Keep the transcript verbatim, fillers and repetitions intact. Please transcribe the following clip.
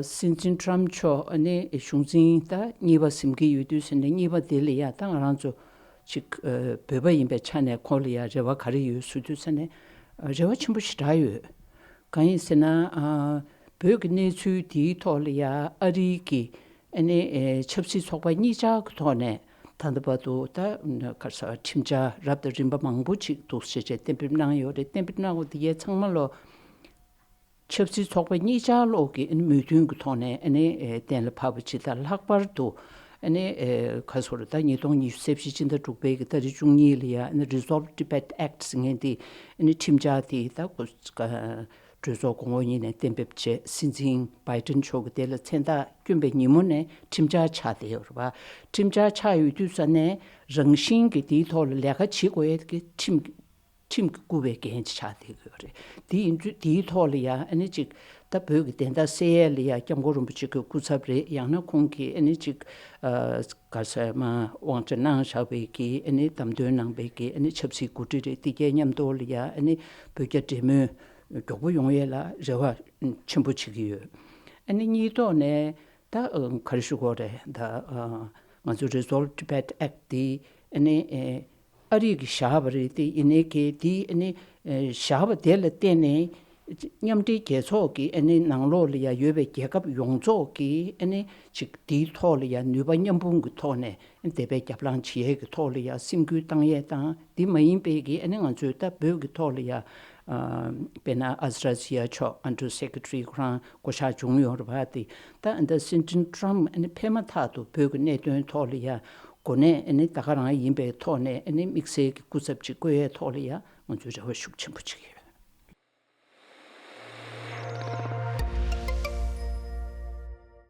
སྲིད་འཛིན་ཊམ་མཆོག་ཨ་ནི་གཞུང་འཛིན་ད་གཉིས་པ་ཟིན་གྱི་ཡོད་དུས་ཟེར་ནས་གཉིས་པ་དེ་ལ་ཡ་ད་ང་རང་ཚོ་ཅིག་ཨ་བོད་པ་ཡིན་པའི་ཆ་ནས་ཁོ་ལ་ཡ་རེ་བ་ག་རེ་ཡོད་ཟེར་དུས་ཟེར་ནས་ཨ་རེ་བ་ཆེན་པོ་ཞེ་དྲག་ཡོད། གང་ཡིན་ཟེར་ན་ཨ་བོད་ཀྱི་གནས་ཚུལ་དེའི་ཐོག་ལ་ཡ་ཨ་རིའི་གི་ཨ་ནི་ཨེ་ཆབ་སྲིད་ཚོགས་པ་གཉིས་ཆར་གྱི་ཐོག་ནས་ད་ལྟ་བར་དུ་ད་ག་རེ་ཟེར་ཁྲིམས་འཆར་རབ་དང་རིམ་པ་མང་པོ་ཅིག་འདུག་ཟེར་བྱས་གཏན་འབེབས་གནང་ཡོད་རེད། གཏན་འབེབས་གནང་བ་དེ་གའི་ཚང་མ་ལོ་ཆབ་སྲིད་ཚོགས་པ་གཉིས་ཆར་ལོག་གི་ཨ་ནི་མོས་མཐུན་གྱི་ཐོག་ནས་ཨ་ནི་ཨེ་གཏན་ལ་ཕབ་པ་ཅིག་དང་། ལྷག་པར་དུ་ཨ་ནི་ཨེ་ག་རེ་ཟེར་ད་ཉིས་སྟོང་ཉི་ཤུ་རྩ་བཞི་ཕྱི་ཟླ་དྲུག་པའི་གི་ཏ་རིག་བཅུ་གཉིས་ལ་ཡ་ཨ་ནི་Resolve Tibet Act ཟེར་མཁན་དེ་ཨ་ནི་ཁྲིམས་འཆར་དེ་ད་གོ་གྲོས་ཚོགས་གོང་འོག་གཉིས་ནས་གཏན་འབེབས་བྱས། སྲིད་འཛིན་བྷའི་ཏིན་མཆོག་གིས་དེ་ལ་མཚན་རྟགས་བསྐྱོན་པའི་ཉིན་མོ་ནས་ཁྲིམས་འཆར་ཆགས་བསྡད་ཡོད་རེད་པ། ཁྲིམས་འཆར་ཆགས་ཡོད་དུས་ཙ་ནས་རང་བཞིན་གྱིས་དེའི་ཐོག་ལ་ལས་ཀ་བྱེད་དགོས་ཡས་ཀྱི་ཁྲིམས་ཁྲིམས་ཀྱིས་བཀུར་བའི་འགན་ཅིག་ཆགས་བསྡད་ཀྱི་ཡོད་རེད། དེ་ཡིན་དུས་དེའི་ཐོག་ལ་ཡ་ཨ་ནི་ཅིག་ད་བོད་ཀྱི་བདེན་མཐའ་གསལ་ཡས་ལ་ཡ་སྐྱབས་མགོན་རིན་པོ་ཆེ་གི་སྐུ་ཚབ་རེད། ཡང་ན་ཁོང་གིས་ཨ་ནི་ཅིག་ཨ་ག་ཟེར་མ་དབང་ཆ་གནང་བཞག་པའི་གི་ཨ་ནི་བདམས་ཐོན་གནང་པའི་གི་ཨ་ནི་ཆབ་སྲིད་འགོ་ཁྲིད་རེད། དེ་གའི་མཉམ་དུ་ལ་ཡ་ཨ་ནི་བོད་རྒྱ་འབྲེལ་མོལ་མགྱོགས་པོ་ཡོང་ཡས་ལ་རེ་བ་ཆེན་པོ་བྱེད་ཀྱི་ཡོད། ཨ་ནི་གཉིས་ཐོག་ནས་ད་ཨ་ག་རེ་ཞུ་དགོས་རེད། ད་ཨ་ང་ཚོ་Resolve Tibet Act དེ་ཨ་ནི་ཨེ་ཨ་རིས་ཀྱིས་བཞག་པ་རེད། དེ་ཡིན་ནའི་གལ་དེ་ཨ་ནི་ཨེ་བཞག་པ་དེ་ལ་བརྟེན་ནས་མཉམ་འབྲེལ་རྒྱལ་ཚོགས་ཀྱི་ཨ་ནི་ནང་ལོགས་ལ་ཡ་ཡོད་པའི་རྒྱལ་ཁབ་ཡོངས་རྫོགས་ཀྱིས་ཨ་ནི་ཅིག་དེའི་ཐོག་ལ་ཡ་ནུས་པ་མཉམ་སྤུངས་ཀྱི་ཐོག་ནས་དེ་བས་རྒྱབ་ལངས་བྱེད་ཡས་ཀྱི་ཐོག་ལ་ཡ་སེམས་འགུལ་བཏང་ཡས་དང་། དེ་མ་ཡིན་པའི་གི་ཨ་ནི་ང་ཚོས་ད་བོད་ཀྱི་ཐོག་ལ་ཡ་ཨ་དཔེར་ན་ཨ་སི་ཊ་ཟི་ཡ་མཆོག་Under Secretary ཁོ་རང་བསྐོ་བཞག་བྱུང་ཡོད་རེད་པ། དེ་ད་ཨ་ད་སྲིད་འཛིན་ཊམ་ཨ་ནི་ཕེབས་མ་ཐག་ཏུ་བོད་ཀྱི་གནད་དོན་ཐོག་ལ་ཡ་གོ་གནས་ཨ་ནི་ད་ག་རང་ཡིན་པའི་ཐོག་ནས་ཨ་ནི་དམིགས་བསལ་གྱི་སྐུ་ཚབ་ཅིག་བསྐོ་ཡའི་ཐོག་ལ་ཡ་ང་ཚོས་རེ་བ་ཤུགས་ཆེན་པོ་བྱེད་ཀྱི་ཡོད།